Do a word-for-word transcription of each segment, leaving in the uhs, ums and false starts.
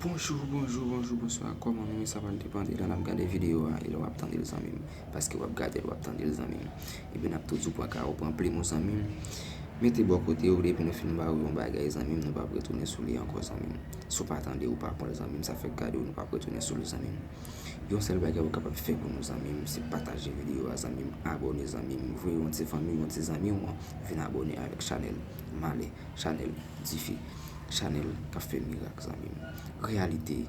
Bonjou, bonjou, bonjou, bonswa, kòman nou ye? Sa pral depann de lè n ap gade videyo a e lè w ap tande l, zanmi m. Paske w ap gade l, w ap tande l, zanmi m. Ebyen, n ap tou di w pran kawo, pran plim ou, zanmi m. Mete bò kote w, depi nou fin ba w yon bagay, zanmi m, nou p ap retounen sou li ankò, zanmi m. Si w pa tande, ou pa pran l, zanmi m, sa fèk gade w, nou p ap retounen sou li, zanmi m. Yon sèl bagay ou kapab fè pou nou, zanmi m, se pataje videyo a, zanmi m, abòne, zanmi m, voye yon ti fanmi, yon ti zanmi w vin abòne avèk chanèl Male, chanèl Dife, chanèl k ap fè mirak, zanmi m. Reyalite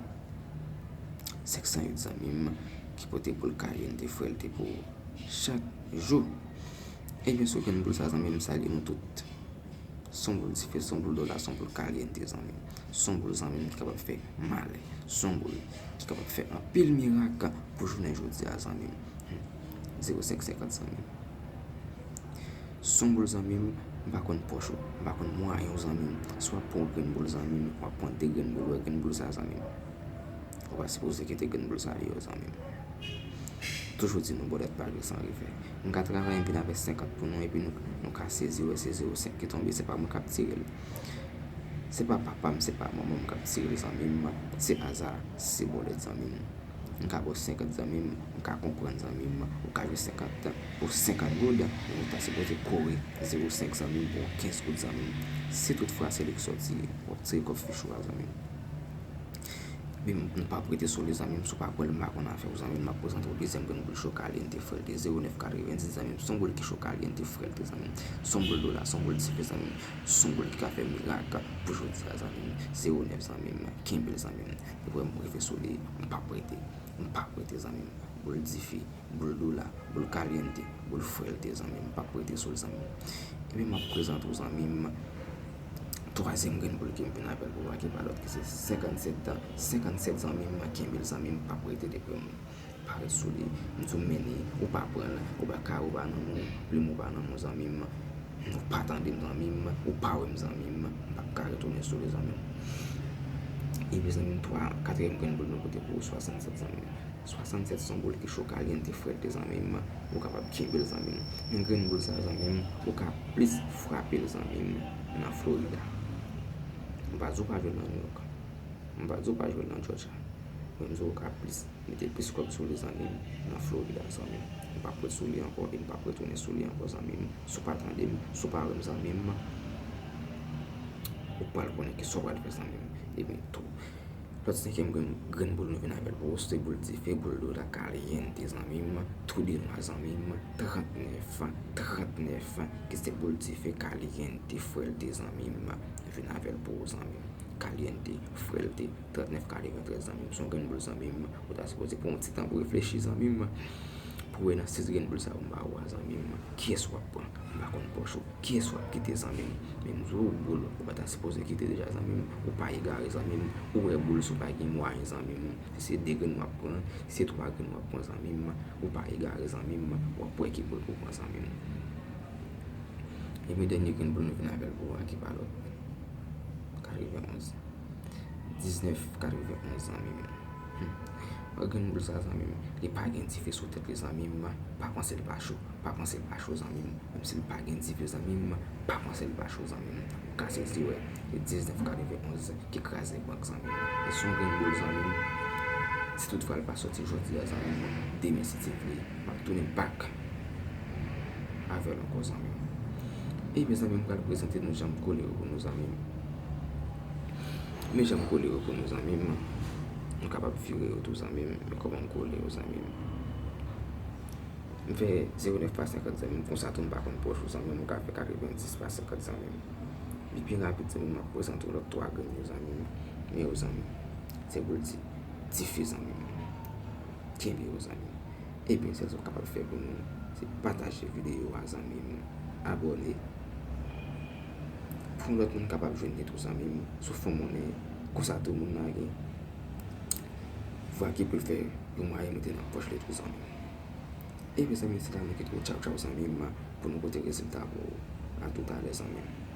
senk san uit, zanmi m, ki pote boul kalyente frèlte pou ou chak jou. Ebyen, si w gen boul sa, zanmi m, m salye nou tout. S on boul dife, s on boul dola, s on boul kalyente, zanmi m. S on boul, zanmi m, ki kapab fè malè. S on boul ki kapab fè anpil mirak pou jounen jodi a, zanmi m. Hmm. Zewo senk senkant, zanmi m. S on boul, zanmi m, m pa konn pòch ou, m pa konn mwayen w, zanmi m. Si w ap pran yon grenn boul, zanmi m, w ap pran de grenn boul, w wè grenn boul sa, zanmi m. Ou pa sipoze kite grenn boul sa deyò, zanmi m. Toujou di nou bòlèt pa gri san revè. M ka travay, m vin avè senkant pou nou, epi nou, nou ka sezi wè se zewo senk ki tonbe, se pa mwen k ap tire l. Se pa papa m, se pa manman m k ap tire l, zanmi m. Se aza, se bòlèt, zanmi m. M ka ba w senkant, zanmi m, m ka konprann, zanmi m, ou ka jwe senkant pou senkant goud, men ou ta sipoze kore zewo senk, zanmi m, pou yon kenz goud, zanmi m. Si tout fwa se li k sòti, w ap tire kòb fich ou a, zanmi m. Ebyen, m p ap rete sou li, zanmi m, si w pa kwè l, m pa konn afè w, zanmi m, m ap prezante w dezyèm grenn boul cho kalyente frèlte, zewo nèf katrevenndis, zanmi m, s on boul ki cho kalyente frèlte, zanmi m, s on boul dola, s on boul dife, zanmi m, s on boul ki ka fè mirak pou jodi a, zanmi m, zewo nèf, zanmi m, kenbe l, zanmi m, depi w wè m rive sou li, m p ap rete, m p ap rete, zanmi m, boul dife, boul dola, boul kalyente, boul frèlte, zanmi m, m p ap rete sou l, zanmi m. Ebyen, m ap prezante w, zanmi m, twazyèm grenn boul ke m vin avè l pou w a, ki pa lòt ke se senkannsèt, senkannsèt, zanmi m, kenbe l, zanmi m, m p ap rete depi m parèt sou li, m di w men li, ou pa pran l, ou pa kawo pa nan men w, plim ou pa nan men w, zanmi m, ou pa tande m, zanmi m, ou pa wè m, zanmi m, m p ap ka retounen sou li, zanmi m. Ebyen, zanmi m, twa, katriyèm grenn boul nou pote pou ou, swasannsèt, zanmi m. Swasannsèt s on boul ki cho kalyente frèlte, zanmi m, ou kapab kenbe l, zanmi m. Men grenn boul sa, zanmi m, ou ka plis frape l, zanmi m, nan Florida. M pa di w pa jwe l nan New York. M pa di w pa jwe l nan Georgia. Men m di w ou ka plis, mete plis kòb sou li, zanmi m, nan Florida, zanmi m. M p ap ret sou li ankò e m p ap retounen sou li ankò, zanmi m. Si w pa tande m, si w pa wè m, zanmi m, ou pral konnen kisa w pral fè, zanmi m. Ebyen, tou. Lòt senkyèm grenn, grenn boul nou vin avè l pou ou, se boul dife, boul dola kalyente, zanmi m, tou de nwa, zanmi m, trannèf, trannèf, ki se boul dife kalyente frèlte, zanmi m, vin avè l pou ou, zanmi m. Kalyente, frèlte, trannèf katreventrèz, zanmi m, s on grenn boul, zanmi m, ou ta sipoze pran yon ti tan pou reflechi, zanmi m, pou wè nan sis grenn boul sa yo m ba ou a, zanmi m, kiyès w ap pran, m pa konn pòch ou. Kiyès w ap kite, zanmi m? Men m di w, boul ou pa ta sipoze kite deja, zanmi m. Ou pa egare, zanmi m. Ou wè boul si w pa gen mwayen, zanmi m. Si se de grenn w ap pran, si se twa grenn w ap pran, zanmi m, ou pa egare, zanmi m. W ap wè ki boul pou w pran, zanmi m. Ebyen, dènye grenn boul nou vin avè l pou ou a, ki pa lòt. Katrevenonz. Diznèf katrevenonz, zanmi m. Hmm. Wè grenn boul sa, zanmi m, li pa gen dife sou tèt li, zanmi m. Pa panse l pa cho. Pa panse l pa cho, zanmi m. Menm si l pa gen dife, zanmi m, pa panse l pa cho, zanmi m. Ou ka sezi wè. E diznèf katrevenonz ki kraze bank, zanmi m. E s on grenn boul, zanmi m. Si tout fwa l pa sòti jodi a, zanmi m, demen, si Dye vle, m ap tounen back avè l ankò, zanmi m. Ebyen, zanmi m, pral prezante nou jan m kole yo pou nou, zanmi m. Men jan m kole yo pou nou, zanmi m. Nou kapab vire yo tou, zanmi m. Men kòman m kole yo, zanmi m? M fè zewo nèf pa senkant, zanmi m. Konsa tou, m pa konn pòch ou, zanmi m. Ou ka fè katrevenndis pa senkant, zanmi m. Li pi rapid, zanmi m, m ap prezante w lòt twa grenn yo, zanmi m. Men yo, zanmi m. Se boul di, dife, zanmi m. Kenbe yo, zanmi m. Ebyen, sèl sa w kapab fè pou nou, se pataje videyo a, zanmi m. Abòne. Pou lòt moun kapab jwenn li tou, zanmi m. Sou fon monnen. Konsa tou, moun nan gen vwa ki pou l fè yon mwayen moute nan pòch li tou, zanmi m. Ebyen, zanmi m, se la nou kite w. Tchaw, tchaw, zanmi m. Pou nou pote rezilta pou ou. A toutalè, zanmi m.